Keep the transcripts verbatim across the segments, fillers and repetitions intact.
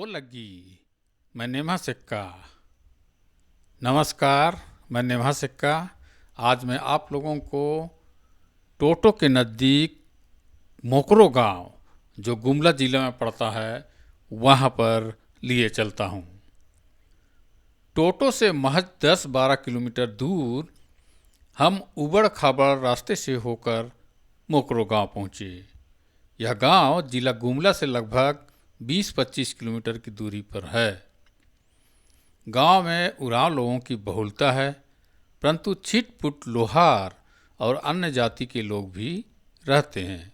ओ लग्गी, मैं नेम्हा सेक्का। नमस्कार, मैं नेम्हा सेक्का। आज मैं आप लोगों को टोटो के नज़दीक मोकरो गांव, जो गुमला जिला में पड़ता है, वहाँ पर लिए चलता हूँ। टोटो से महज दस बारह किलोमीटर दूर हम उबड़-खाबड़ रास्ते से होकर मोकरो गांव पहुँचे। यह गांव जिला गुमला से लगभग बीस पच्चीस किलोमीटर की दूरी पर है। गांव में उरांव लोगों की बहुलता है, परंतु छिटपुट लोहार और अन्य जाति के लोग भी रहते हैं।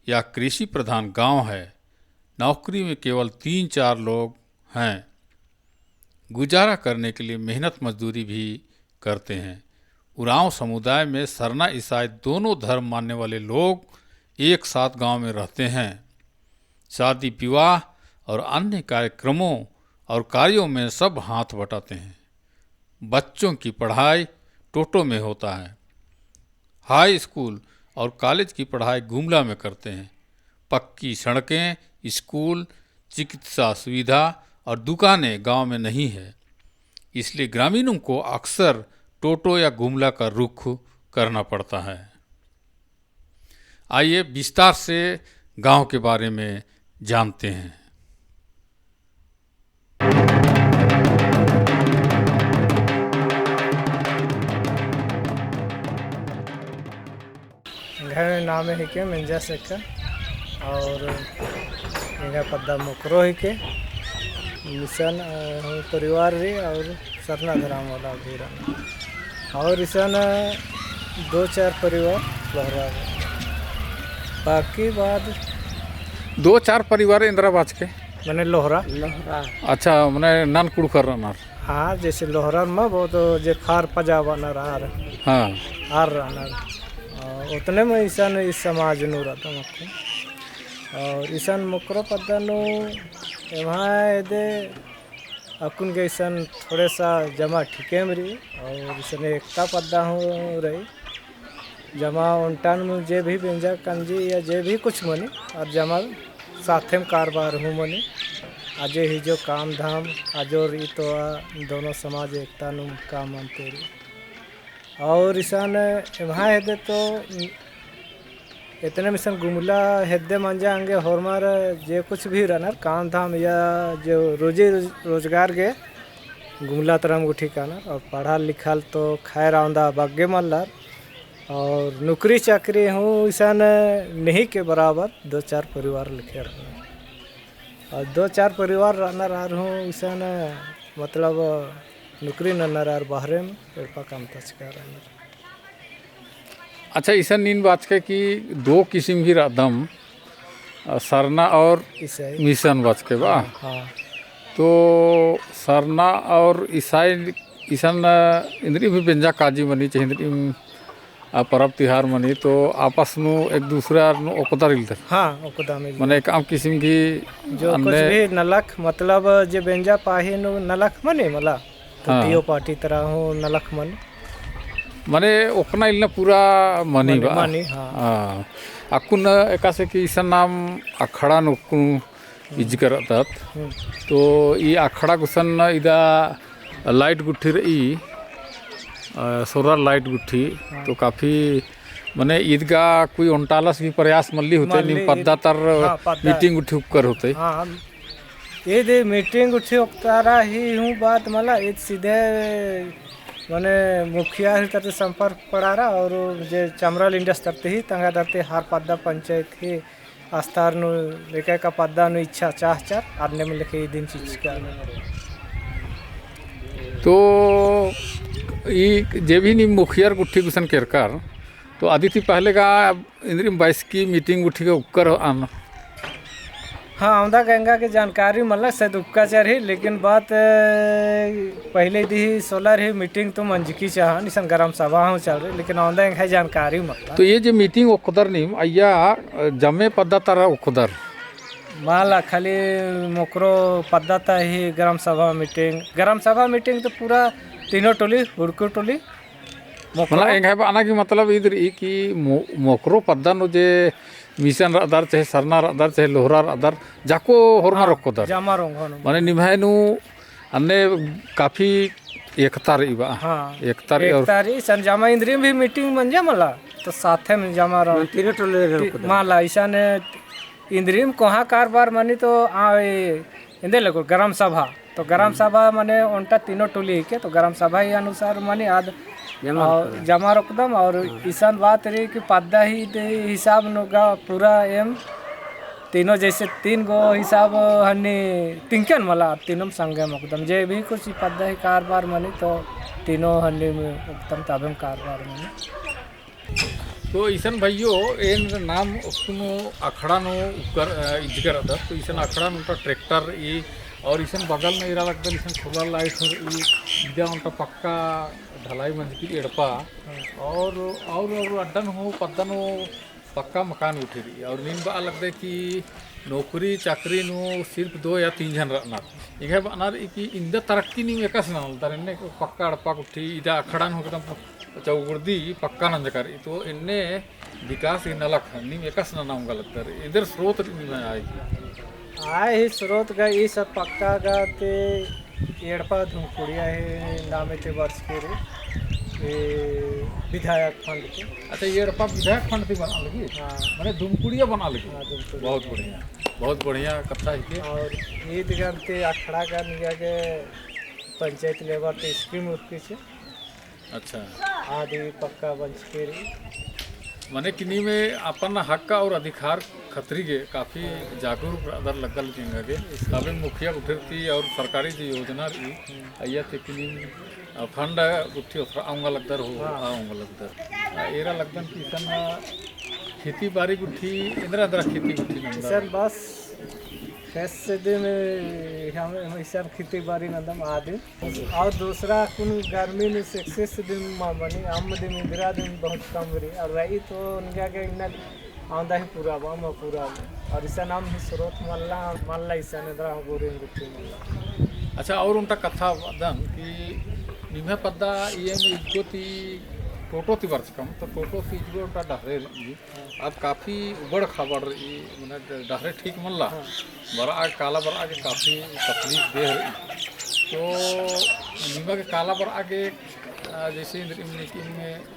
यह कृषि प्रधान गांव है। नौकरी में केवल तीन चार लोग हैं। गुजारा करने के लिए मेहनत मजदूरी भी करते हैं। उरांव समुदाय में सरना ईसाई दोनों धर्म मानने वाले लोग एक साथ गांव में रहते हैं। शादी विवाह और अन्य कार्यक्रमों और कार्यों में सब हाथ बटाते हैं। बच्चों की पढ़ाई टोटो में होता है। हाई स्कूल और कॉलेज की पढ़ाई गुमला में करते हैं। पक्की सड़कें, स्कूल, चिकित्सा सुविधा और दुकानें गांव में नहीं है, इसलिए ग्रामीणों को अक्सर टोटो या गुमला का रुख करना पड़ता है। आइए विस्तार से गांव के बारे में जानते हैं। एंग्है नामे हिके मेंजा सेक्का और एंग्है पद्दा मोकरो हिके। मिशन, अ, हूँ परिवार रई और सरना धरम वाला भी रअनर। और इसन दो चार परिवार लोहरा रई। बाकी बाद दो चार परिवार एन्दरा बाचके? मने लोहरा। लोहरा। अच्छा, मने नन कुँड़ुख़र रअनर? हाँ, जैसे लोहरा मा बहुत जे खार पजा बअनर आर। हाँ। आर रअनर। अ, उतने में इसन इस समाज नू रअदम अक्कुन। और इसन मोकरो पद्दा नू एम्है एदे अक्कुन गे इसन थोड़े सा जमा ठीकेम रई और इसन एकता पद्दा हूँ रई। जमा ओन्टा नू जे भी बेंजा कंजी या जे भी कुछ मनी और जमा साथेम कारबार हूँ मनी। अजो हिजो काम धाम अजो रई तो आ दोनों समाज एकता नू काम मनते रई। और इसन एम्है हेद्दे तो एतने मिसन गुमला हेद्दे मंजा अंगे होरमर जे कुछ भी रअनर काम धाम या जो रोजी रोजगार गे गुमला तरम गुट्ठी कानर और पढ़ल लिखल तो खैर औंदा बग्गे मल्लर और नौकरी चाकरी हूँ इसन नहीं के बराबर दो चार परिवार लिखे रअनर। और दो चार परिवार रअनर आर हूँ इसन मतलब नौकरी नन्नर आर बहरे में एड़पा काम तचका रअनर। अच्छा, इसन नीन बाचके कि दो किसिम ही रअदम, अ, सरना और ईसाई। मिशन बाचके बा? हाँ, हाँ। तो सरना और ईसाई इसन, अ, इन्द्रिम भी बेंजा काजी मनी, चाहे इन्द्रिम, अ, परब तिहार मनी, तो आपस नू एक दूसरा नू ओकदर इलदर। हाँ, ओकदम इलदर। मने एकअम किसिम की जो कुछ अन्ने भी नलख, मतलब जे बेंजा पाही नू नलख मनी मला। तो हाँ। तियो पार्टी तरा हूँ नलख मन। मने ओकना इलना पूरा मनी मनी, बा। मनी, हाँ। हाँ। अक्कुन एकासे कि इसन नाम अखड़ा नू अक्कुन इजकर अदत। हम्म। तो ई अखड़ा गुसन इदा लाइट गुट्ठी रई, अ, सोलर लाइट गुट्ठी। हाँ। तो काफी मने ईद गा कोई ओन्टालस भी प्रयास मल्ली होते, मल्ली नीम पद्दा तर हाँ, पद्दा। मीटिंग गुट्ठी उक्कर होते। हाँ, ईद मीटिंग गुट्ठी ओक्तारा ही हूँ बात मला, ईद सीधे मने मुखिया ही तरती संपर्क पड़ारा और जे चमरा लिंडस तरती ही तंगा तरती हर पद्दा पंचायत ही अस्तार नू लेके का पद्दा नू इच्छा चाहचर आदने में लेके इदिन चिचका। तो ई जे भी नीम मुखियर गुट्ठी गुसन केरकर, तो अदी ती पहले का इन्द्रिम बाईस की मीटिंग गुट्ठी का उक्कर अन। हाँ, औंदा गा एंगा गे जानकारी मला, शायद उक्का चर ही, लेकिन बात, ए, पहले दी ही सोलर ही मीटिंग तो मंजकी चाहन, इसन ग्राम सभा हूँ चल रही, लेकिन औंदा एंगा जानकारी मला। तो ये जे मीटिंग ओक्कदर नीम, अइय्या, अ, जम्मे पद्दा तरा ओक्कदर? मला खाली मोकरो पद्दा ता ही ग्राम सभा मीटिंग, ग्राम सभा मीटिंग तो पूरा तीनों टोली, हुड़कू टोली, मोकरो। मला एंग्है बअना की मतलब इद रई कि मो-, मोकरो पद्दा नू जे मिशन रअदर, चाहे सरना रअदर, चाहे लोहरा रअदर, जाको होरमा हाँ, रोक्कोदर। जमा रोंगोन। माने निम्है नू अन्ने काफी एकता रई बा। हाँ। एकता रई और एकता रई, इसन जमा इन्द्रिम भी meeting मंजा मला, तो साथे में जमा रओ। तीनों टोली ती-, रोक्कोदर। मला, इसन इन्द्रिम कोहाँ कारबार मनी तो आ, ए, एन्देर लगो, ग्राम सभा। तो ग्राम हम्म। सभा मने ओन्टा तीनों टोली हिके, तो ग्राम सभा ही अनुसार मने आद, जमा और रोकदम। जमा रोकदम और हाँ। इसन बात रई कि पद्दा ही दे हिसाब नू गा पूरा एम तीनों जैसे तीन गो हिसाब हन्नी तिंकन मला, तीनों संगे मोकदम। जे भी कुछ पद्दा ही कारबार मनी तो तीनों हन्नी मोकदम तबेम कारबार मनी। तो इसन भइयो, एन नाम ओक्तुन अखड़ा नू उक्कर, अ, इजकर अदर, तो इसन अखड़ा नू ओन्टा tractor ई, और इसन बगल नू एरा लगदन, इसन solar light हूँ रई, इदा ओन्टा पक्का ढलाई मंजकी एड़पा, और, और, और अड्डन हूँ, पद्दन हूँ पक्का मकान उठी रई, और नीम बआ लगदय कि नौकरी चाकरी नू सिर्फ दो या तीन झन रअनर। एंग्है बअना रई कि इन्दा तरक्की नीम एकासे ननालदर, एन्ने पक्का एड़पा गुट्ठी, इदा अखड़ा नू एकदम चौगुर्दी पक्का नंजका रई, तो एन्ने विकास ही नलख नीम एकासे नना ओंगा लगदर, एन्देर स्रोत नीम आय? आय ही स्रोत गा ई सब पक्का गा ते एड़पा धुमकुड़िया ही नामे ते बरचकी रई, ए विधायक fund ते। अच्छा, ई एड़पा विधायक fund ती बना लगी? हाँ। माने धुमकुड़िया बना लगी? हाँ, धुमकुड़िया। बहुत बढ़िया, बहुत बढ़िया कत्था हिके। और ईद गन ते अखड़ा गन निंगा गे पंचायत level ते scheme उरखी छे। अच्छा। आदि पक्का बंचके रई। माने कि नीम अपन हक और अधिकार खतरी गे काफी जागरूक रअदर लग्गल एंगा गे। तबे मुखिया गुट्ठिर ती और सरकारी जे योजना रई, अइय्या ती कि नीम, अ, fund गुट्ठी ओथरआ ओंगा लगदर हो, हाँ। आ ओंगा लगदर। आ, एरा लगदन कि इसन खेती बारी गुट्ठी, एन्दरा एन्दरा खेती गुट्ठी नंदर? इसन बस खेत से दिन हम, हम इसन खेती बारी नंदम आदिम। और दूसरा कुन गर्मी नू सेक्सेस दिम मा मनी, अम्म दिम इन्द्रा दिम बहुत कम रई। और रई तो निंगा गे इन्ना औंदा ही पूरा बा, अम्म पूरा बा। और इसन अम्म ही स्रोत मल्ला, मल्ला इसन एन्दरा हूँ बोरिंग गुट्ठी मल्ला। अच्छा, और ओन्टा कत्था बअदन कि निम्है पद्दा ई एम इजगो ती टोटो ती बरचकम, तो टोटो ती इजगो ओन्टा डहरे रई। अब काफी उबड़ खाबड़ रई, मने ड-, डहरे ठीक मल्ला। हाँ। बरआ, काला बरआ गे काफी तकलीफ देह रई। तो निमा गे काला बरआ गे, आ, जैसे इन्द्रिम नीकिम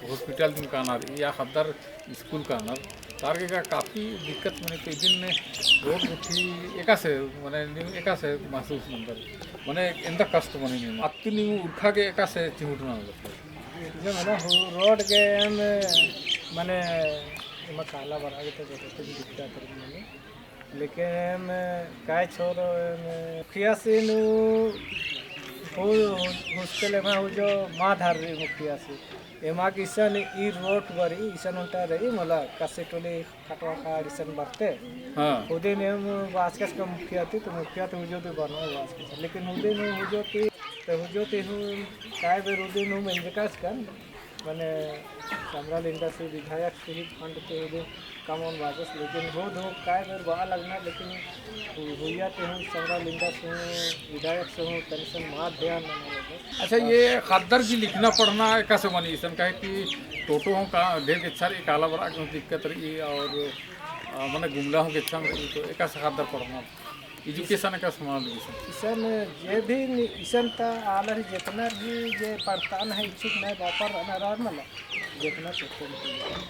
hospital दिम काना रई या ख़द्दर school कानर, तार गे का काफी दिक्कत मने तो इदिन ने रोड गुट्ठी एकासे, मने नीम एकासे महसूस नंदर, मने एन्दा कष्ट मने नीम। अत्ती नीम उरखा गे एकासे चिहुटना नंदर। जे मने हु-, रोड गे एम, मने एमा काला बरआ गे तो बहुत दिक्कत रई मने। लेकिन एम काय छोरो एम मुखियासिन हु-, हु-, hostel एमा हुजो मा धररी मुखियासिन। एमा गे इसन ई रोड बरई, इसन ओन्टा रई, मला कसे टोली कटवा काड़ इसन बरते। हाँ। हुदिन एम बाचकस का मुखिया ती, तो मुखिया ती हुजो ती बरना बाचकस। लेकिन हुदिन हुजो ती, तो हुजो ती हूँ काय बेर हुदिन हूँ मेंजकस कन, मने समरा लिंडा से विधायक से ही fund ते हुदिन कमओन बाचस, लेकिन हो धो काय बेर बआ लगना, लेकिन हु-, हुइया ते हूँ समरा लिंडा से हूँ विधायक से हूँ tension मा ध्यान नना लगे। अच्छा, ये ख़द्दर की लिखना पढ़ना एकासे मनी इसन, काहे कि टोटो हूँ का ढेर गेच्छा रई, काला बरआ गे हूँ दिक्कत रई और, आ, मने गुमला हूँ गेच्छा रई, तो एकासे ख़द्दर पढ़ना? Education एकासे मना लगी इसन? इसन जे भी नि-, इसन ता आलर जेतना भी जे पढ़ता नहीं इच्छुक नहीं बापर रहना रहा मला, जेतना टोटो में तैयार।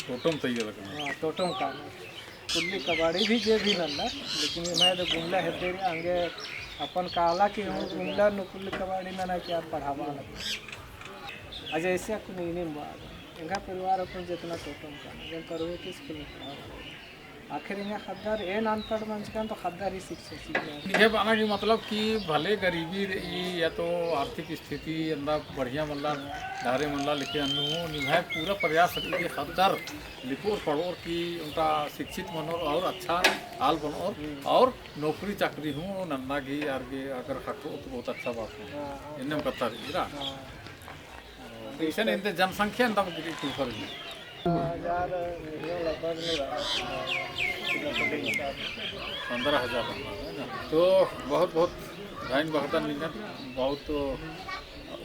टोटो में तैयार लगना। हाँ, टोटो में का। कुल्ली कबाड़ी भी जे भी नन्ना, लेकिन ये मैं तो गुमला हेद्दे रई, अंगे अपन काला की हूँ गुमला नु कुल्ली कबाड़ी नना क्या पढ़ावा लगे। अजय ऐसे अक्कुन इन्हीं बात। एंगा परिवार अपन जेतना टोटो में का, जब करो किस कुल्ली पढ़ावा। आखिर एंगा ख़द्दर एन अनपढ़ मंजकन तो ख़द्दर ही शिक्षा सीखना। निंग्है बअना की मतलब कि भले गरीबी रई या तो आर्थिक स्थिति एन्दा बढ़िया मल्ला, डहरे मल्ला, लेकिन अन्नु निंग्है पूरा प्रयास रई कि ख़द्दर लिखोर पढ़ोर की ओन्टा शिक्षित मनोर और अच्छा आल बनोर हम्म। और नौकरी चाकरी हूँ नन्ना गे आर गे अगर ख़क्खरो तो बहुत अच्छा बात है। हाँ, हाँ। एन्नेम कत्था रई रा। हाँ। तो इसन एन्ते जनसंख्या एन्ता बग्गे कुल कर हजार, मिलियन लगभग नहीं रहा। पन्द्रह हजार। तो बहुत, बहुत धइन बखतन निंगन, बहुत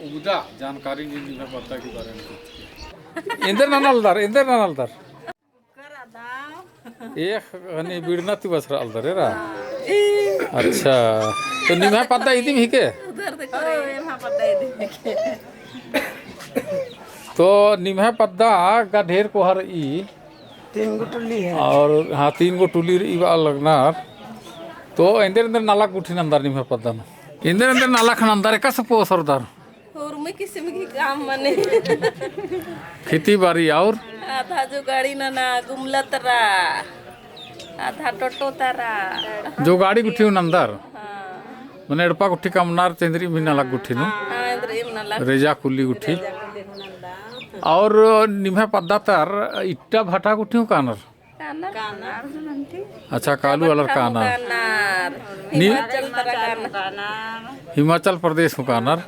उम्दा जानकारी नीन निंगन पद्दा के बारे में। एन्देर ननालदर, एन्देर ननालदर। कर अदा, एक हनी बिड़ना ती बछरआ लगदर एरा। अच्छा, तो निम्है पद्दा इदिम हिके? उधर देखो रे। ओ, एम्है पद्दा इदिम हिके। तो निम्है पद्दा गा ढेर कोहा रई। तीन गो टुली है। और हाँ, तीन गो टुली रई बआ लगनर। तो एन्देर एन्देर नलख गुट्ठी नन्दर निम्है पद्दा नू? एन्देर एन्देर नलख नन्दर, एकासे पोसरदर? होरमी किसिम की काम मने। खेती बारी और? आधा जो गाड़ी नना, गुमला तरा, आधा टोटो तरा। जो गाड़ी गुट्ठी नन्दर? हाँ। मने एड़पा गुट्ठी कमनर, चेंद्री भी नलख गुट्ठी नू? हाँ, एन्देर एम नलख। रेजा कुली गुट्ठी। रेजा कुली हूँ नन्दर। और निम्है पद्दा तर इट्टा भटा गुट्ठी हूँ कानर? कानर। अच्छा, कालू आलर कानर। कानर। नी-, हिमाचल तरा कानर। हिमाचल प्रदेश हूँ कानर।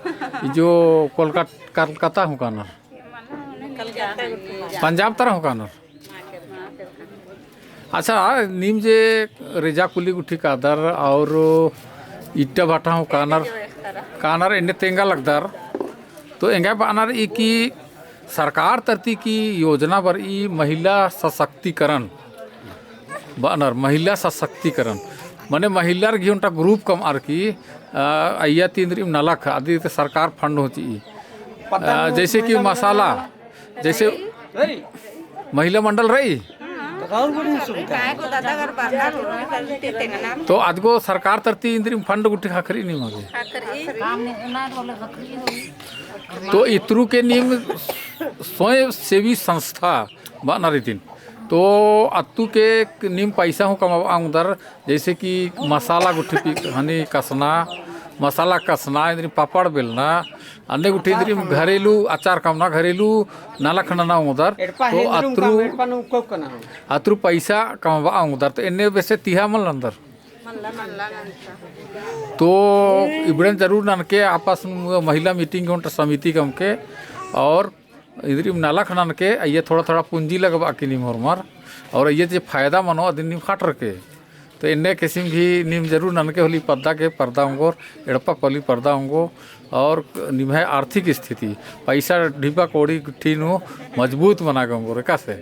ई जो कोलकाता, कलकत्ता हूँ कानर। पंजाब तरा हूँ कानर। अच्छा, नीम जे रेजा कुली गुट्ठी कादर और इट्टा भटा हूँ कानर, कानर एन्ने तेंगा लगदर, तो एंगा बअनर ई कि सरकार तरती की योजना बरई महिला सशक्तिकरण बअनर, महिला सशक्तिकरण। मने महिलार घी ओन्टा group कमअर की, अ, अइय्या ती इन्द्रिम नलख, अदी ते सरकार fund होची। अ, जैसे कि मसाला, जैसे महिला मंडल रई, तो अदगो सरकार तरती इन्द्रिम fund गुट्ठी ख़क्खरई नीम गे। तो इतरू के नीम स्वयंसेवी संस्था बअनर इदिन। तो अत्तू के नीम पैसा हूँ कमाबआ ओंगदर, जैसे कि मसाला गुट्ठी पी-, हनी कसना, मसाला कसना, इन्द्रिम पापड़ बेलना, अन्ने गुट्ठी इन्द्रिम घरेलू अचार कमना, घरेलू नलख नना ओंगदर। तो अतरू, अतरू पैसा कमाबआ ओंगदर। तो एन्ने बेसे तिहा मल नन्दर। तो इबड़न जरूर ननके आपस में महिला meeting के ओन्टा समिति कमके और इन्द्रिम नलख ननके अइय्या थोड़ा थोड़ा पूंजी लगबआ की नीम होरमर, और अइय्या जे फायदा मनो अदिन नीम ख़क्खरके। तो एन्ने किसिम घी नीम जरूर ननके होले पद्दा के परदा ओंगोर, एड़पा पल्ली परदा ओंगो, और निम्है आर्थिक स्थिति, पैसा ढिबा कौड़ी गुट्ठी नू मजबूत मना गे ओंगोर, एकासे।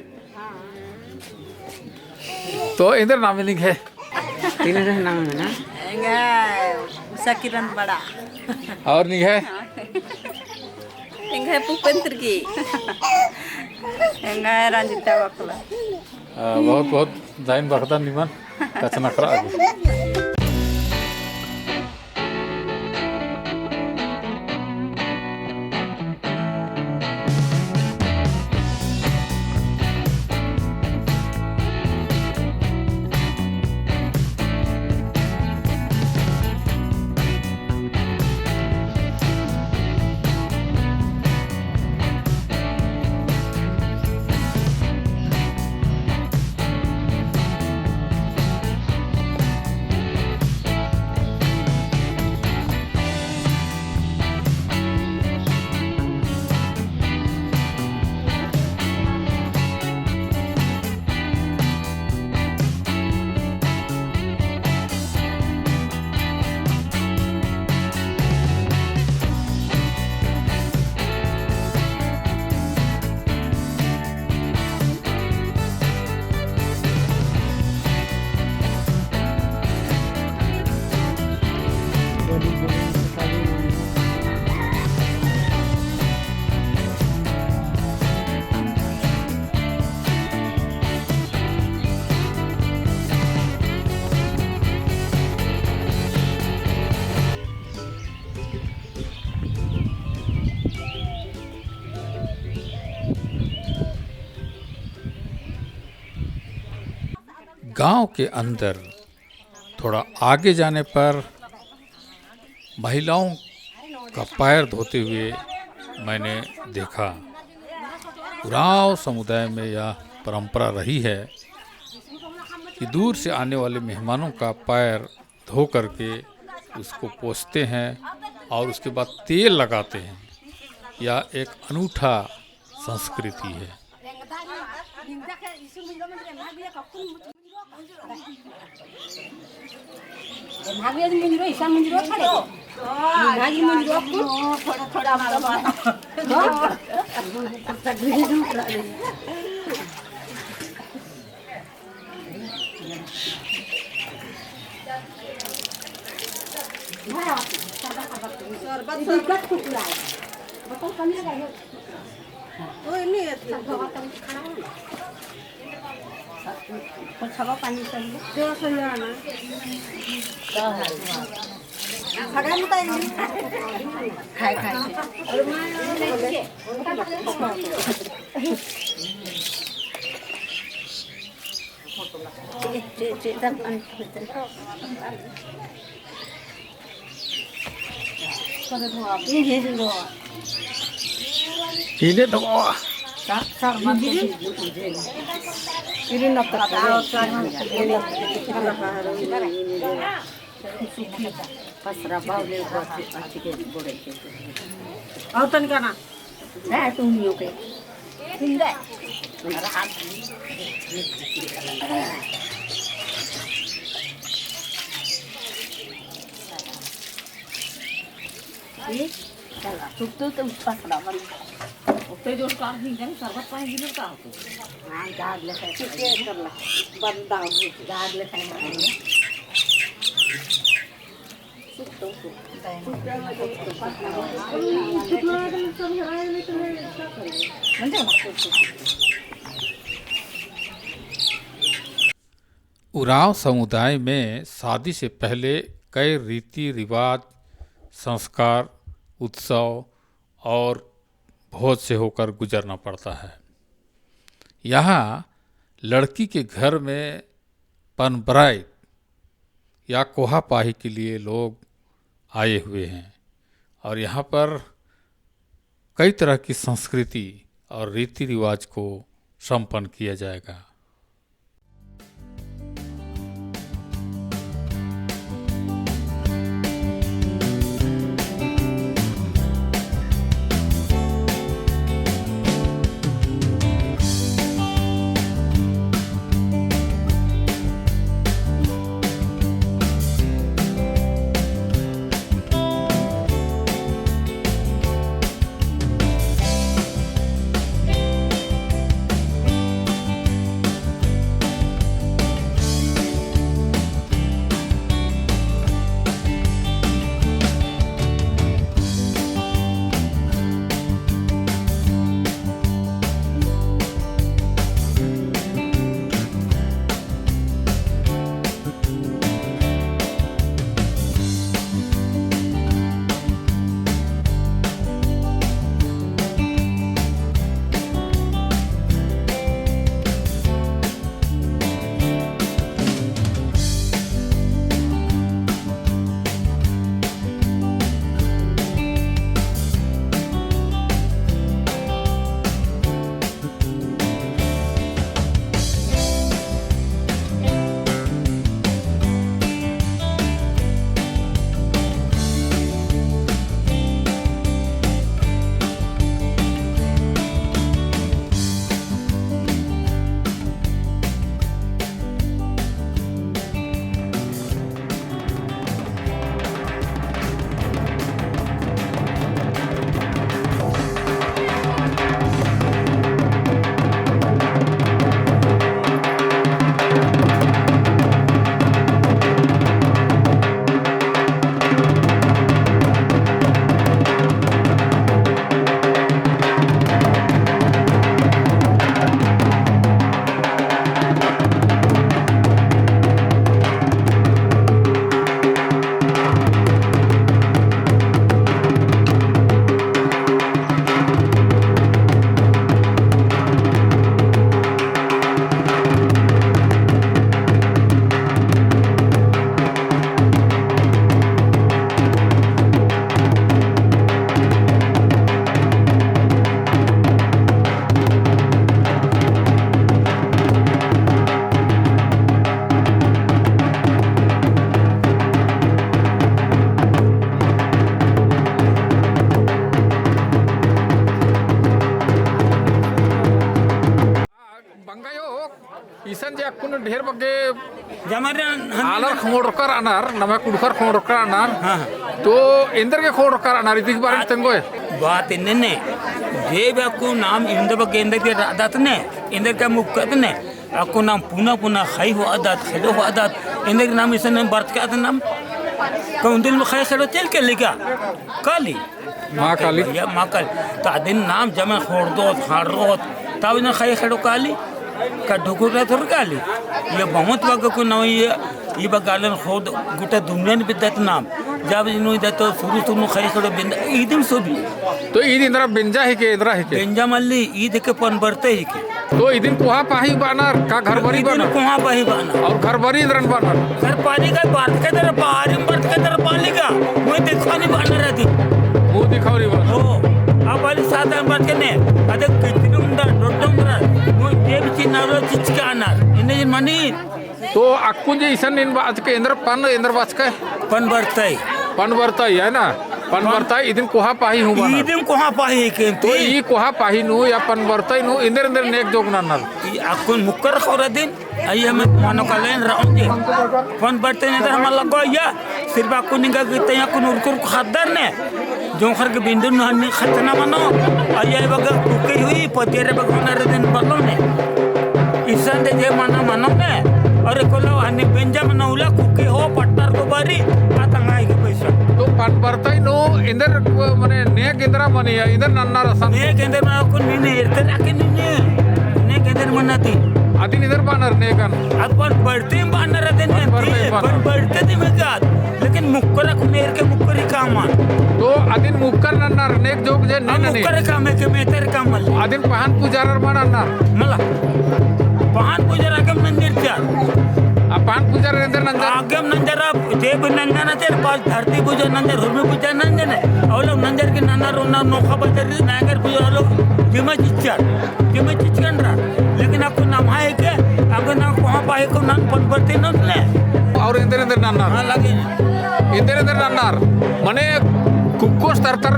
तो एन्देर नामे निंग्है? तीन जन नाम है ना? एंगा उषा किरण बड़ा। और निंग्है? एंगा पुपेंद्र की। एंगा रंजिता बकला। आ, बहुत, बहुत जय हिंद बअदन निमन, कछनखरआ गे। गांव के अंदर थोड़ा आगे जाने पर महिलाओं का पैर धोते हुए मैंने देखा। उरांव समुदाय में यह परंपरा रही है कि दूर से आने वाले मेहमानों का पैर धो करके उसको पोंछते हैं और उसके बाद तेल लगाते हैं। यह एक अनूठा संस्कृति है। खाए, खाए। इने धोआ। पसरा बावले अच्छी के बोले के। और तनिका ना। ना, तुम यो के। ई चला, तू, तू, तू पसरा बन। ओते जोर कार हिंजन, सरबत पानी गिनर का होतो। हाँ, गाड़ ले खाए। ठीक है, कर ला। बंदा हो, गाड़ ले खाए मारे। सुतो, सुतो। उराँव समुदाय में शादी से पहले कई रीति रिवाज, संस्कार, उत्सव और भोज से होकर गुजरना पड़ता है। यहाँ लड़की के घर में पनबराई या कोहा पाही के लिए लोग आए हुए हैं और यहाँ पर कई तरह की संस्कृति और रीति रिवाज को संपन्न किया जाएगा। बंगायो, इसन जे अक्कुन ढेर बग्गे जमर आलर ख़ोंड़रकर रअनर, नम्है कुँड़ुख़र ख़ोंड़रकर रअनर। हाँ, हाँ। तो एन्देरगे ख़ोंड़रकर रअनर, इदिक बारे में तेंगोय। बात एन्ने ने, जे भी अक्कुन नाम इवंदा बग्गे एन्देरगे रअदत ने, एन्देरगे मुक्कत ने, अक्कु नाम पुना पुना ख़ई होअदत, ख़ेड़ो होअदत, एन्देर नाम इसन बरचकत नाम। कौन दिन में ख़ई ख़ेड़ो तेल के लिगा? काली। माँ काली। भैया, माँ काली। तो अदिन नाम जमे ख़ोड़दोत, ख़ाड़दोत, तब इन्ना ख़ई ख़ेड़ो काली। का ढुकुर रहा थोर काली। ये बहुत बग्गे को नाम ये, ये बग्गे आलन ख़ोद गोटा दुनिया नू बिद्दत नाम। जब इन्नु इदा तो शुरू शुरू नू ख़ई ख़ेड़ो बेंजा, ईदिम सोबी। तो ईद एन्दरा बेंजा हिके, एन्दरा हिके? बेंजा मल्ली, ईद हिके पनबरतई हिके। तो इदिन कोहा पाही बअनर, का घर बारी इदिन बअनर? कोहा पाही बअनर। और घर बारी एन्दरन बअनर? घर बारी का बरचकय दरा, बारी में बरचकय दरा पाली का, मुँह दिखावनी बअनर अदिन। मुँह दिखावनी बअनर। हो, आ बारी सात आन बरचकय ने, अदे किचरी उंडा, डोड्डा उंडा, मुँह देव चिन्नारो चिचका आनर। इन्ने जिन मनी, तो अक्कुन जे इसन नीन बाचकय, एन्दर पन, एन्दर बाचकय? पनबरतई। पनबरतई, है ना? पनबरतई, इदिन कोहा पाही हूँ बअनर। इदिन कोहा पाही हिके तो ती। ई कोहा पाही नू या पनबरतई नू, एन्दर एन्दर नेग जोग नन्नर। ई अक्कुन मुक्कर ख़ोर अदिन, अइय्या मनो काली रओन जे। पनबरतई नू एन्दर हमा लगो अइय्या, सिर्फ अक्कुन निंगा गे तइय्या अक्कुन उरकुर ख़द्दर ने। जोंख़र के बिंदु नू हन्नी खतना मनो, अइय्या बग्गे कुक्की हुई, पतियर बग्गे होना रे दिन बल्लो ने। इसन दे जे मना मनो ने, और कोलो हन्नी बेंजा मनो उल्ला कुक्की हो, पट्टर को बारी, आ तंगाई के पैसा। तो पनबरतई नू एन्दर, मने नेग एन्दरा मनी या, एन्दर नन्नर असन? नेग एन्दर मना को नीने, एरते राके नीने, नेग एन्दर मना ती। अदिन एन्दर बअनर नेगन? अद पनबरतई बअनर अदिन, पनबरतई बअनर। पनबरतई ती में का लेकिन मुक्कर अक्कुन एरके मुक्कर ही काम आन। तो अदिन मुक्कर नन्नर नेग जोग जे ने, हाँ, ने, ने। मुक्कर काम है के मेतर काम मल। अदिन पहान पुजारर मा नन्नर? मला। पहान पुजार आगेम नंजर चार। आ पहान पुजार एन्दर नंजर? आगेम नंजर, आ देव नंजर ना तेरे पास धरती पूजा नंजर, हुरमी पूजा नंजर ने। और लोग नंजर के नन्नर उन्ना नोखा बजर नागर पूजा लोग जिमा चिच्चर। जिमा चिच्चर नन्नर। लेकिन अक्कु नम्है हिके, अक्कु ना कोहा पाही को नन पनबरतई नन ले। और एन्दर एन्दर नन्नर? हाँ, लगे। एन्दर एन्दर नन्नर? मने कुक्कोस तरतर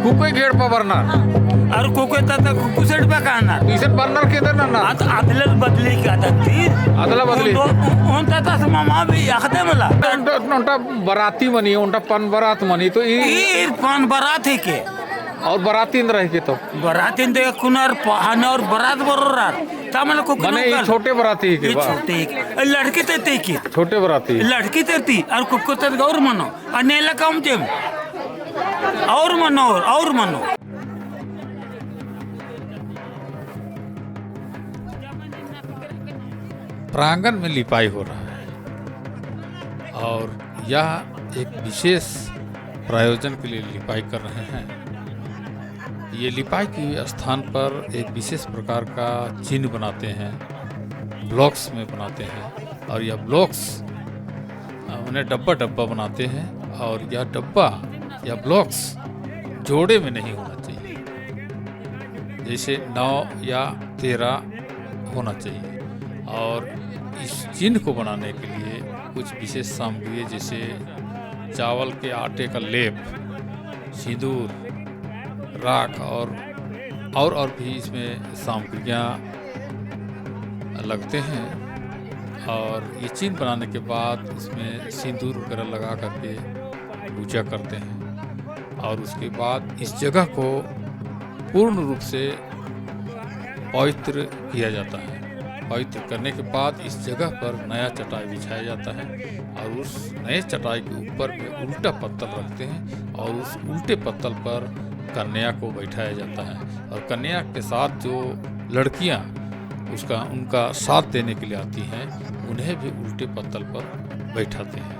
कुक्कोय गेड़ पा बरनर। हाँ। और कुक्कोय तरतर कुक्कोस एड़ पा कानर। इसन बरनर के एन्दर नन्नर? अद-, अदलल बदली का दत्ती। अदला बदली। ओन, ओन, ओन तरतर समा मा भी अख़दे मला। ओन्टा, ओन्टा बराती मनी, ओन्टा पन बरात मनी, तो ई ई पन बरात हिके। और बराती एन्दर हिके तो? बराती एन्दर कुनर पहान और बरात बरोर आर। ता मला कुक्कोय मने ई नंगल। छोटे बराती हिके ई बा? छोटे हिके। लड़की ते ते हिके। छोटे बराती। लड़की ते ती, और कुक्कोय ते गौर मनो। अनेला काम जेम। और मनो, और मनो। प्रांगण में लिपाई हो रहा है और यह एक विशेष प्रयोजन के लिए लिपाई कर रहे हैं। ये लिपाई के स्थान पर एक विशेष प्रकार का चिन्ह बनाते हैं, blocks में बनाते हैं और यह blocks, अ, उन्हें डब्बा-डब्बा बनाते हैं और यह डब्बा या blocks जोड़े में नहीं होना चाहिए, जैसे नौ या तेरह होना चाहिए। और इस चिन्ह को बनाने के लिए कुछ विशेष सामग्री, जैसे चावल के आटे का लेप, सिंदूर, राख और, और, और भी इसमें सामग्रियाँ लगते हैं। और ये चिन्ह बनाने के बाद इसमें सिंदूर वगैरह लगा करके पूजा करते हैं और उसके बाद इस जगह को पूर्ण रूप से पवित्र किया जाता है। पवित्र करने के बाद इस जगह पर नया चटाई बिछाया जाता है और उस नए चटाई के ऊपर में उल्टा पत्तल रखते हैं और उस उल्टे पत्तल पर कन्या को बैठाया जाता है और कन्या के साथ जो लड़कियां उसका, उनका साथ देने के लिए आती हैं, उन्हें भी उल्टे पत्तल पर बैठाते हैं।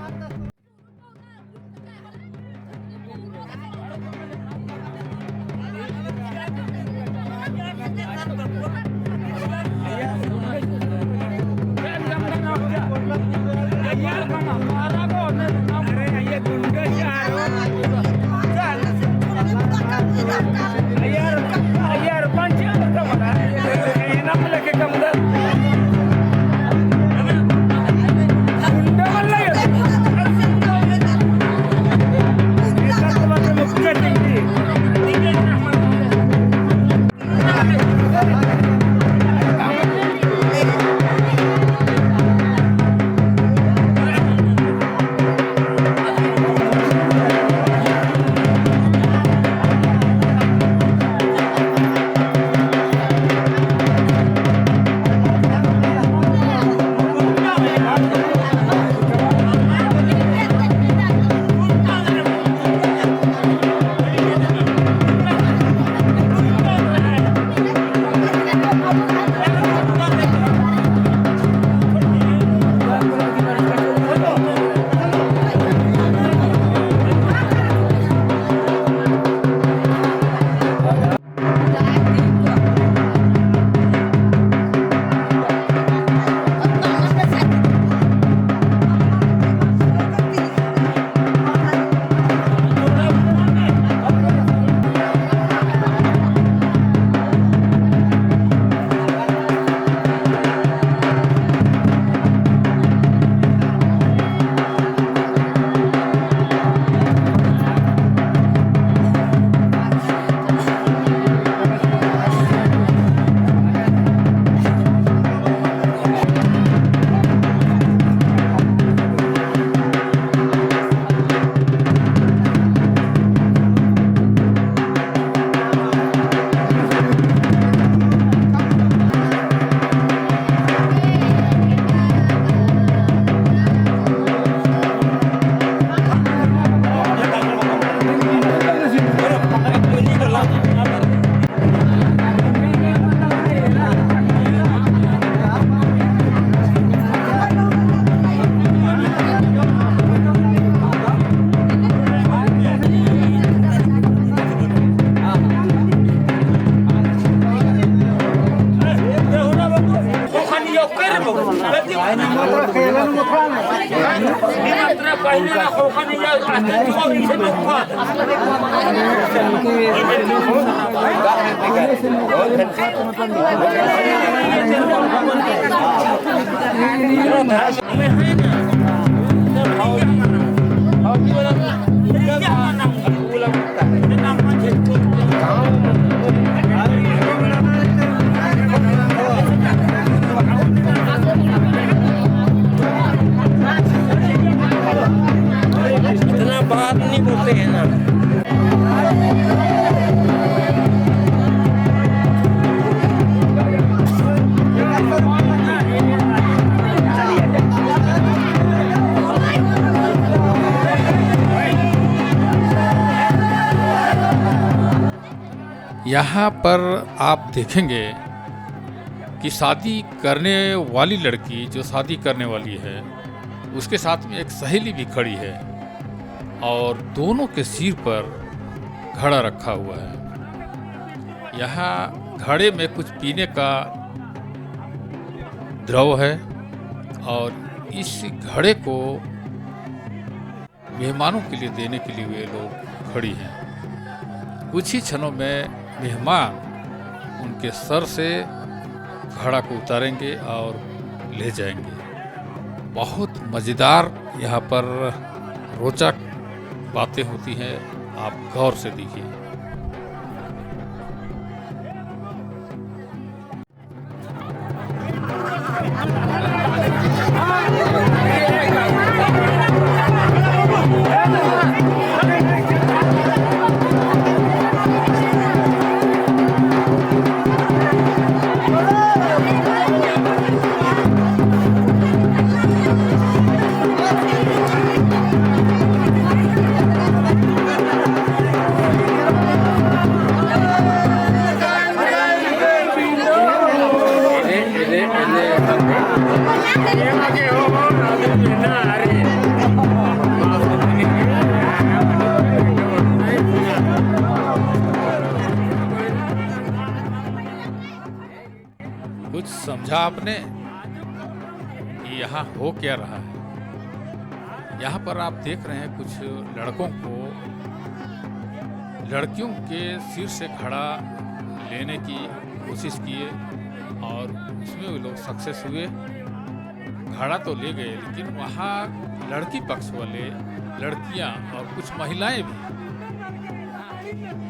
इतना बात नहीं बोलते हैं ना। यहाँ पर आप देखेंगे कि शादी करने वाली लड़की जो शादी करने वाली है, उसके साथ में एक सहेली भी खड़ी है और दोनों के सिर पर घड़ा रखा हुआ है। यहाँ घड़े में कुछ पीने का द्रव है और इस घड़े को मेहमानों के लिए देने के लिए वे लोग खड़ी हैं। कुछ ही क्षणों में मेहमान उनके सर से घड़ा को उतारेंगे और ले जाएंगे। बहुत मज़ेदार यहाँ पर रोचक बातें होती हैं, आप गौर से देखिए। कुछ समझा आपने कि यहाँ हो क्या रहा है? यहाँ पर आप देख रहे हैं कुछ लड़कों को, लड़कियों के सिर से घड़ा लेने की कोशिश किए और उसमें वे लोग success हुए। घड़ा तो ले गए, लेकिन वहाँ लड़की पक्ष वाले, लड़कियाँ और कुछ महिलाएं भी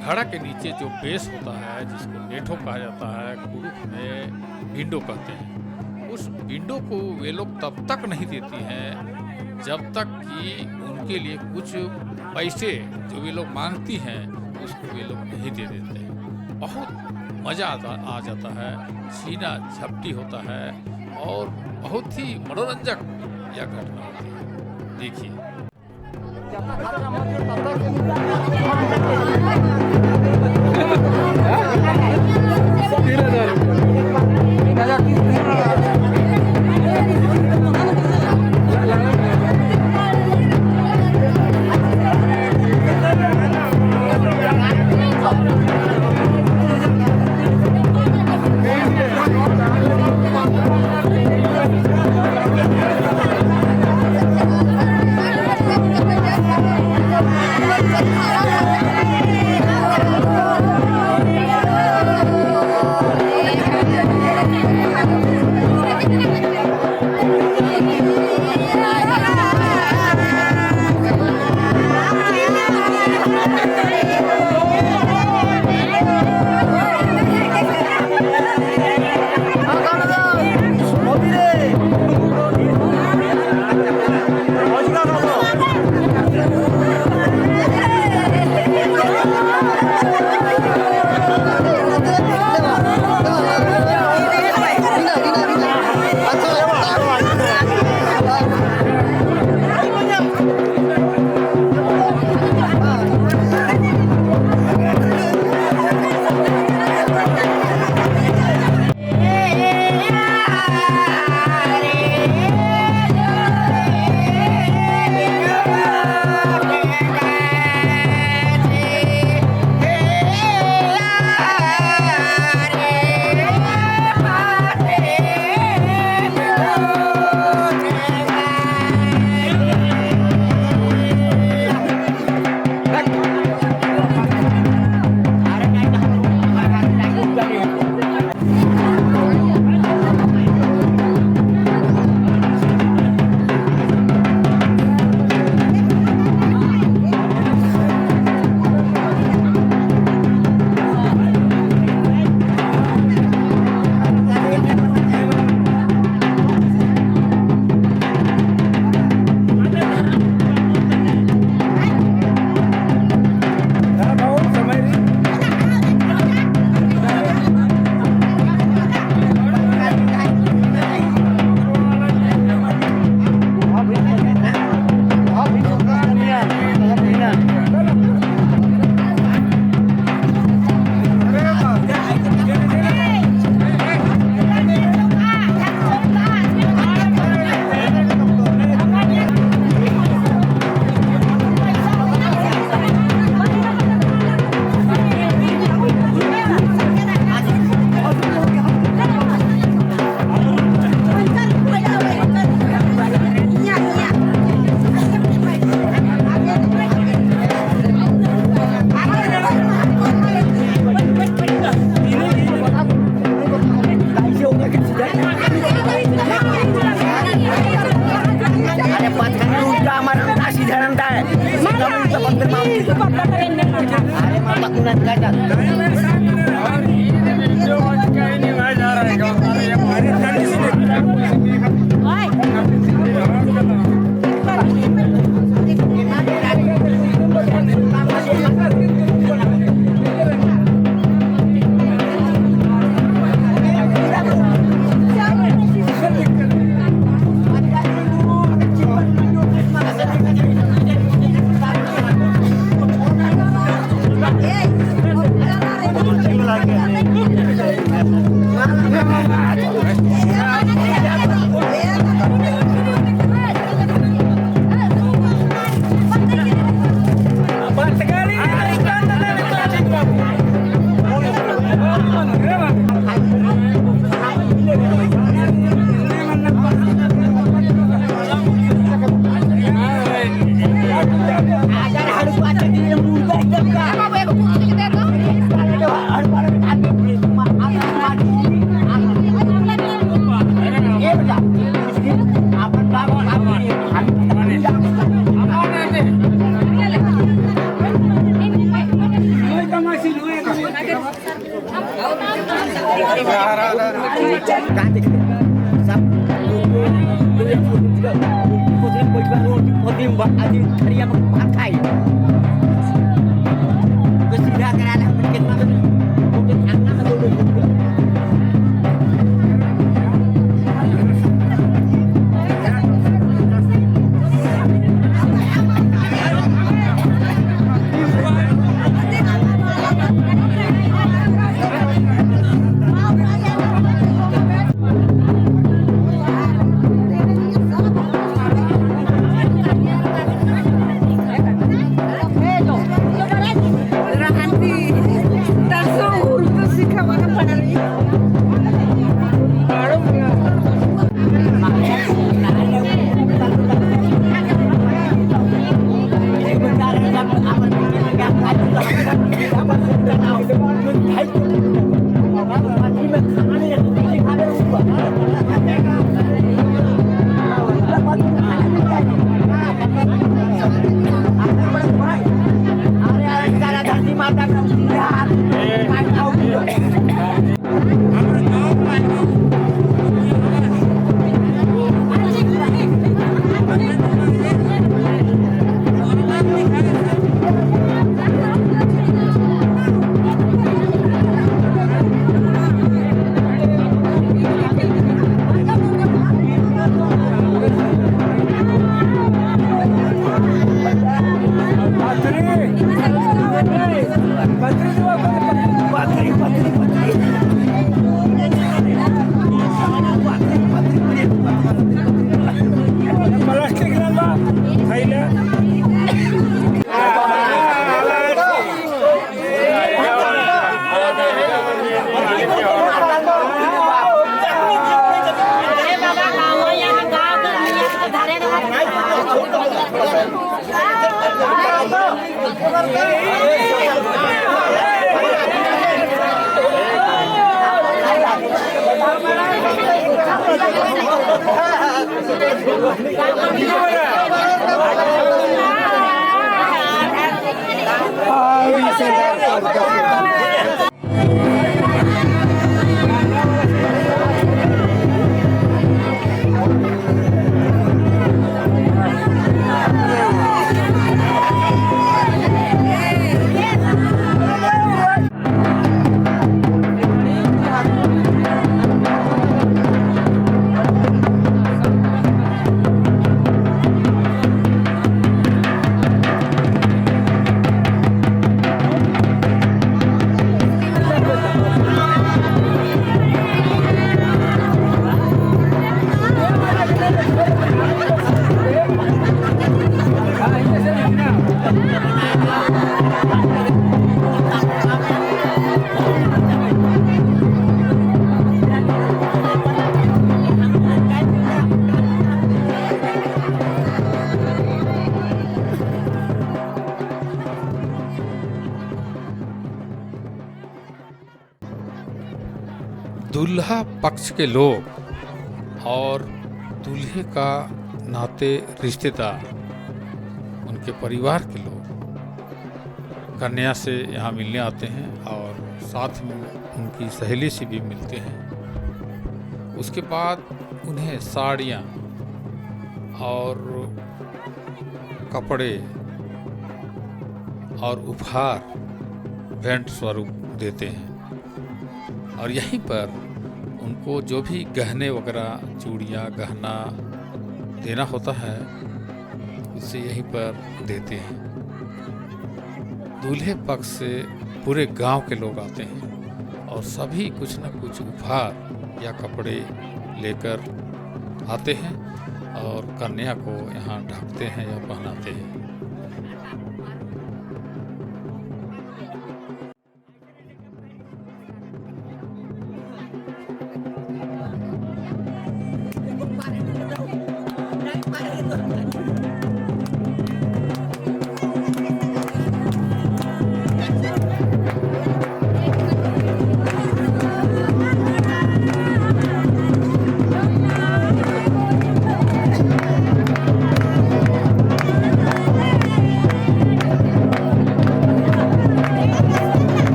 घड़ा के नीचे जो base होता है, जिसको नेठो कहा जाता है, कुँड़ुख़ में बिंडो कहते हैं, उस बिंडो को वे लोग तब तक नहीं देती हैं, जब तक कि उनके लिए कुछ पैसे जो वे लोग मांगती हैं, उसको वे लोग नहीं दे देते हैं। बहुत मज़ा आता, आ जाता है, छीना झपटी होता है और बहुत ही मनोरंजक यह घटना होती है। देखिए। अरे माता कुना का जा। प्लास्टिक नंदा थैला। दूल्हा पक्ष के लोग और दूल्हे का नाते रिश्तेदार उनके परिवार के लोग कन्या से यहाँ मिलने आते हैं और साथ में उनकी सहेली से भी मिलते हैं। उसके बाद उन्हें साड़ियाँ और कपड़े और उपहार भेंट स्वरूप देते हैं। और यहीं पर उनको जो भी गहने वगैरह, चूड़ियाँ, गहना देना होता है, उसे यहीं पर देते हैं। दूल्हे पक्ष से पूरे गांव के लोग आते हैं और सभी कुछ न कुछ उपहार या कपड़े लेकर आते हैं और कन्या को यहाँ ढकते हैं या पहनाते हैं।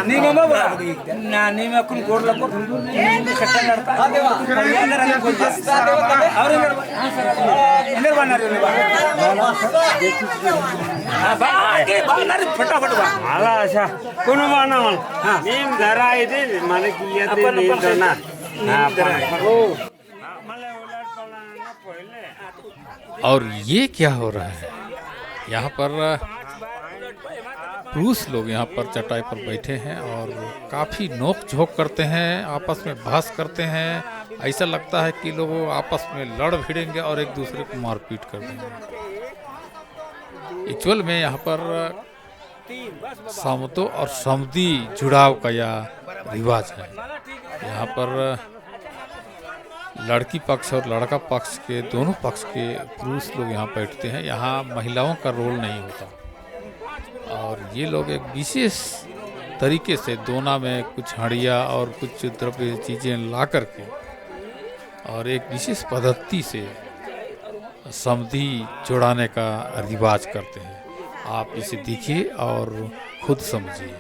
नीम अमा बा। ना, नीम अक्कुन गोड़ लगो। नीम खट्टा लड़ता। और इधर, इधर बना रहे हो। हाँ, बा, आगे बना रहे, फटाफट बा। हाला, अच्छा। कोनो बहाना मल। हाँ। नीम धरा इदे, माने कि ये अपन, नीम अपन धरना। हाँ, अपन। ओ। और ये क्या हो रहा है? यहाँ पर पुरुष लोग यहाँ पर चटाई पर बैठे हैं और काफ़ी नोक झोंक करते हैं, आपस में बहस करते हैं। ऐसा लगता है कि लोग आपस में लड़ भिड़ेंगे और एक दूसरे को मारपीट कर देंगे। एक्चुअल में यहाँ पर समदो और समदी जुड़ाव का यह रिवाज है। यहाँ पर लड़की पक्ष और लड़का पक्ष के, दोनों पक्ष के पुरुष लोग यहाँ बैठते हैं। यहाँ महिलाओं का रोल नहीं होता और ये लोग एक विशेष तरीके से दोना में कुछ हंड़िया और कुछ द्रव्य चीज़ें ला करके और एक विशेष पद्धति से समधी जोड़ाने का रिवाज करते हैं। आप इसे देखिए और खुद समझिए।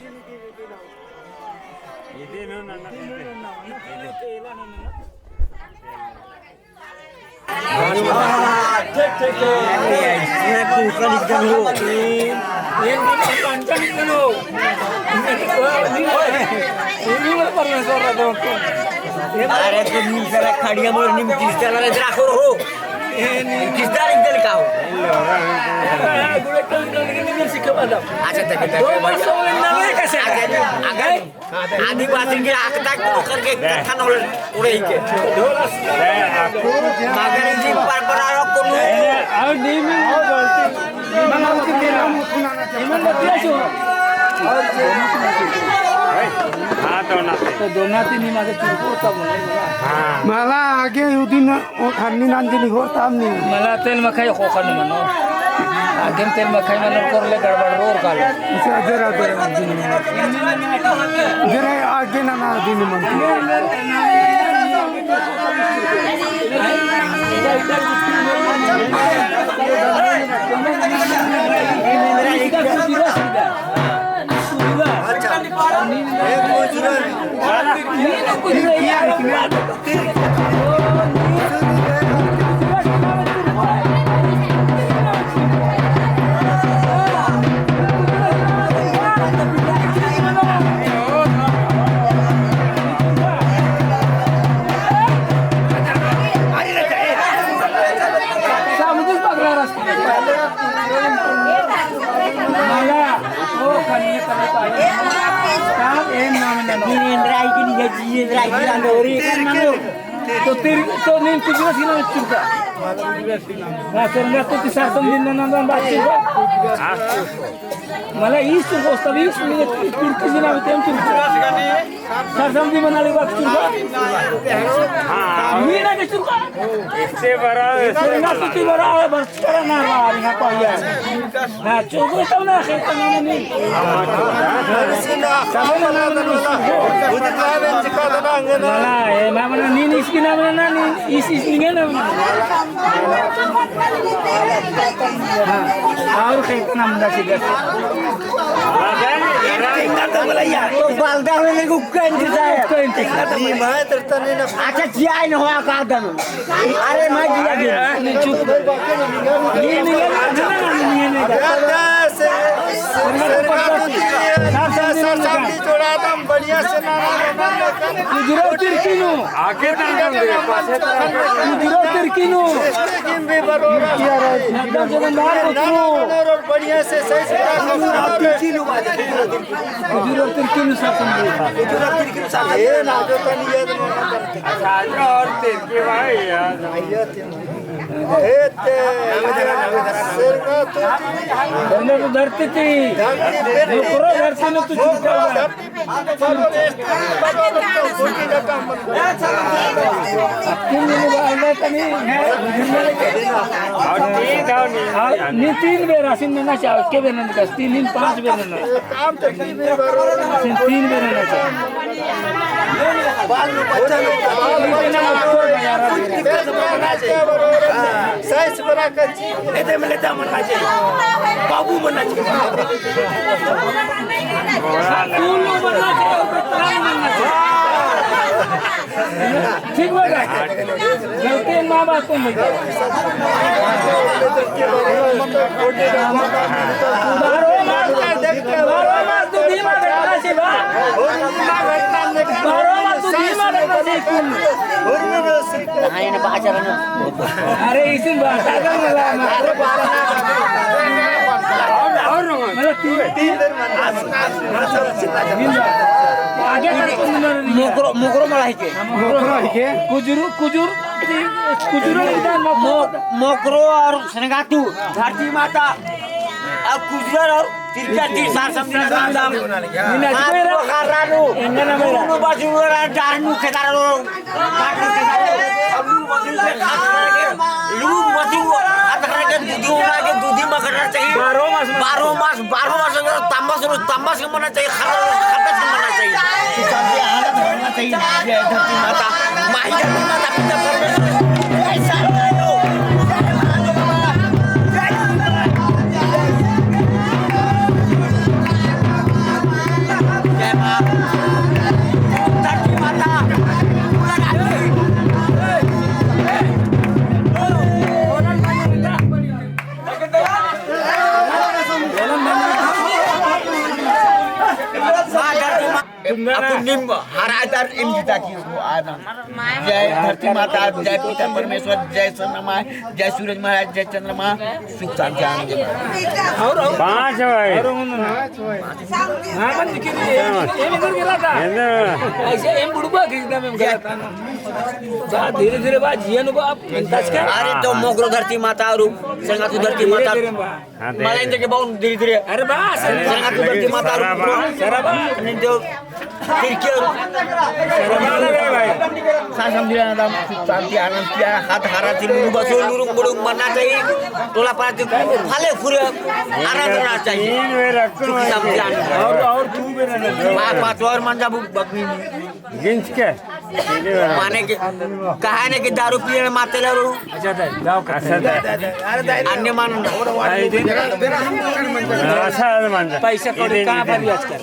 अरे तो नीम साला खड़िया मोर नीम तीस साला रे जरा खोर हो। किस तारीख दिल का हो? अच्छा, देख, देख, दो भाई। पाँच सौ वाले नाम है कैसे? अगर, अगर आदिवासी के आँख तक को करके कत्था नॉलेज उड़े ही के। मगर जी परंपरा रो कोनो। और नहीं, मैं बोलती। हाँ, तो ना। तो दोना तीन ही मागे चुरको तब नहीं बोला। हाँ। मला आगे उदिन ओ, अन्नी नांदी निगोर ताम नी। मला तेल मखाई खोखन मनो। आगे तेल मखाई मनो कोर ले गड़बड़ रोर कालो। उसे अजर अजर दिन। जरे आगे ना ना दिन मन। तो तिर, तो नीम तिजरा सीना चुरका। हाँ, सरंगा तो तिसार तुम दिन ना ना बात चुरका। मला ईस चुरका, उस्ता भी ईस मिनट तिरकी सीना भी तेम चुरका। सरसम दी मनाली बात चुरका। हाँ। मीना के चुरका। इससे बड़ा, इससे सरंगा बड़ा। सुती बड़ा है, बस। चला ना रहा, यहाँ पर आया। ना, चोगो तब ना, खेत ना मनी। ना, ए, ना बना, नीन इसकी ना बना, ना, नीन इस, इस निगे ना बना। हाँ, और खेत ना बना सीधा। तो बालदा में देखो, कहीं दिखा है। कहीं दिखा है। अच्छा, जिया इन हुआ का दम। अरे, मैं जिया गिन। नहीं, चुप। नहीं, नहीं, नहीं, नहीं, नहीं, नहीं, नहीं। बढ़िया से ना, ना, ना, ना। उजरो तिरकिनु। आगे तक हम दे, पाछे तक। उजरो तिरकिनु। एकदम जगन्नाथ उतरू। बढ़िया से सही से। उजरो तिरकिनु, उजरो तिरकिनु सब समझे। उजरो तिरकिनु सब समझे। ये ना जो तनी ये अच्छा, अच्छा, और तेल के भाई यार। ए ते, सरना तो धरती थी। धरती पे थी। ऊपरो धरती में तू छुपा हुआ। धरती पे थी। तीन दिन बाद तनी, और तीन, और नी तीन बेर आसिन में ना चाहो, के बेर ना, तीन दिन पाँच बेर ना। काम तो तीन बेर, तीन बेर ना चाहो। कुछ दिक्कत मना चाहिए। हाँ, साइस बड़ा कर चाहिए। एदे में लेता मना चाहिए। बाबू मना चाहिए। तू लो मना चाहिए, और प्राण मना चाहिए। ठीक हो गया? गलती माँ बाप को नहीं। बारह मास, बारह मास तू भीमा घटना से बा। बारह मास तू भीमा घटना से कुल। हाँ, इन्हें बात चलाना। अरे, इसी बात, अगर मिला, मतलब, तीन, तीन दिन आगे तक तो मिला नहीं। मोकरो, मोकरो मला ही के। मोकरो ही के। कुजूर, कुजूर, कुजूर इधर मोकरो। मो-, मोकरो और सेंगातू, धरती माता, और कुजूर और तिरका तीर सार समझी ना दाम दाम। हाथ को खर्रा नु। एंगना मेरा। नु बाजू रा डार नु खेदार रो। लू बाजू के हाथ करके, लू बाजू हाथ करके दूधी होना के दूधी मगरना चाहिए। बारह मास, बारह मास, बारह मास अगर तम्बस रो, तम्बस के मना चाहिए, खर्रा रो, खर्रा के मना चाहिए। सबके हालत होना चाहिए। जय धरती माता, माई धरती माता, पिता परमेश्वर। जय साईं। अक्कुन नीम हरा दर इम जिता की हो आदम। जय धरती माता, जय पिता परमेश्वर, जय चंद्रमा, जय सूरज महाराज, जय चंद्रमा, सुख शांति आनंद। और, और पाँच भाई। और उन-, हाँ, बंद कीजिए। हाँ। ये भी इधर गिरा था। है ना? ऐसे एम बुड़बा खींचता में गलत था ना। जा धीरे धीरे बा, जियन बा, तस के। अरे तो मोगरो धरती माता और सेंगातू धरती माता। धीरे धीरे बा। हाँ, दे। मला इंजके बाउन धीरे धीरे। अरे बा, अरे, सेंगातू धरती माता और सराबा। सराबा। नहीं तो तिरकी और। सराबा रे भाई। सा समझिया ना दाम, शांति आनंद किया, हाथ हारा ती लुरु बसो, लुरुंग बुड़ुंग मना चाहिए, टोला पारा ती फले फुरे आराम रहना चाहिए। तीन बेर रखो सुख भाई। शांति आनंद। और, और तू भी रहना चाहिए। पा-, पाँच और मंजा बु-, बकनी। गिंज के। माने कि, कहा ने कि दारू पिए में माते ला रू। अच्छा, दाई, जाओ, अच्छा, दाई। अन्य मान ना। अच्छा, मान जा। पैसा कौड़ी कहाँ पर भी आजकल?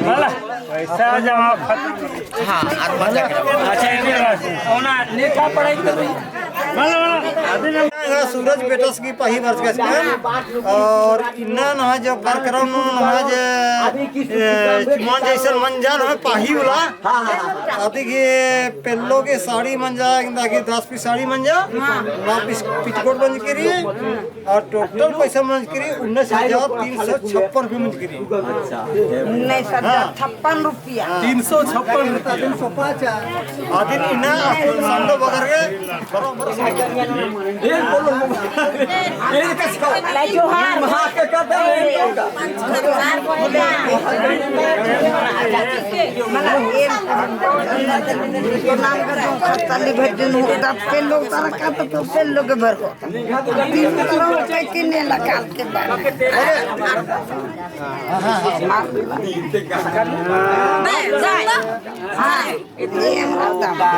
मला? पैसा जमा खत्म। हाँ, आज मजा करो। अच्छा, इन्हें बस। ओना, लेखा पढ़ाई कर रही। मला, मला, अभी ना। सूरज बेटस की पाही बरस गए और इन्ना नहा जो कार्यक्रम नहा जे, ए, चुमान जैसन मंजा नहा पाही उला। अदी की पेल्लो के साड़ी मंजा, इंदा की दस पीस साड़ी मंजा, नौ पीस पेटीकोट मंज करी। और टोटल पैसा मंजकी रई उन्नीस हजार तीन सौ छप्पन रुपये मंजकी रई। उन्नीस हजार छप्पन रुपया। तीन सौ छप्पन रुपया। अदिन इन्ना अक्कुन संदो बगर गे। ए बोलो। ए कैसे? जोहार। महाराज के करता है। तली भजन होता, पेल्लो तारा का तो पेल्लो के भर को। तीन सौ रुपये किने लगा के बारे। हाँ, ये हम करता।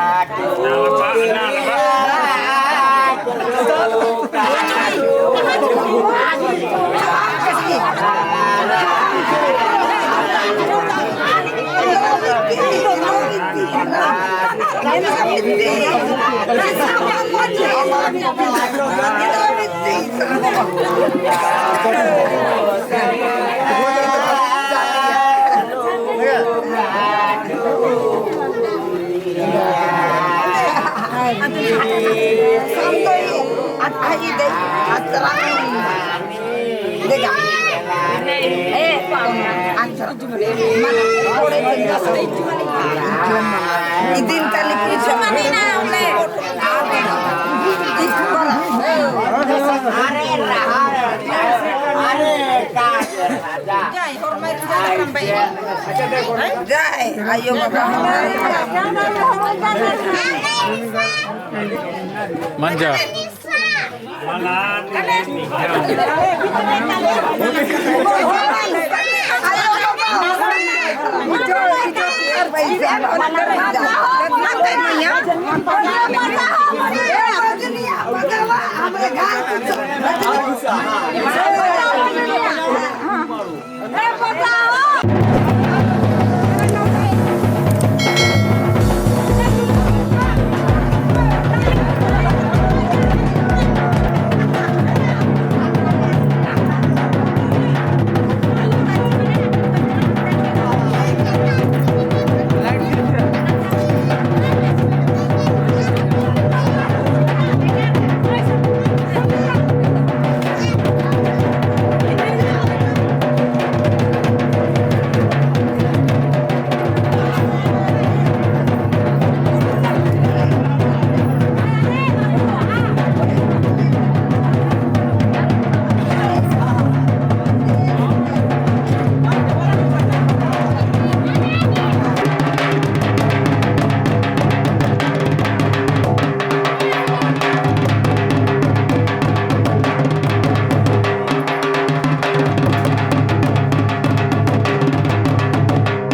देखा। ए, अंतर। इदिन तली पीछे मनी ना हमने। इस पर। अरे, अरे, अरे, का? जाए, आयो बाबा। मंजा।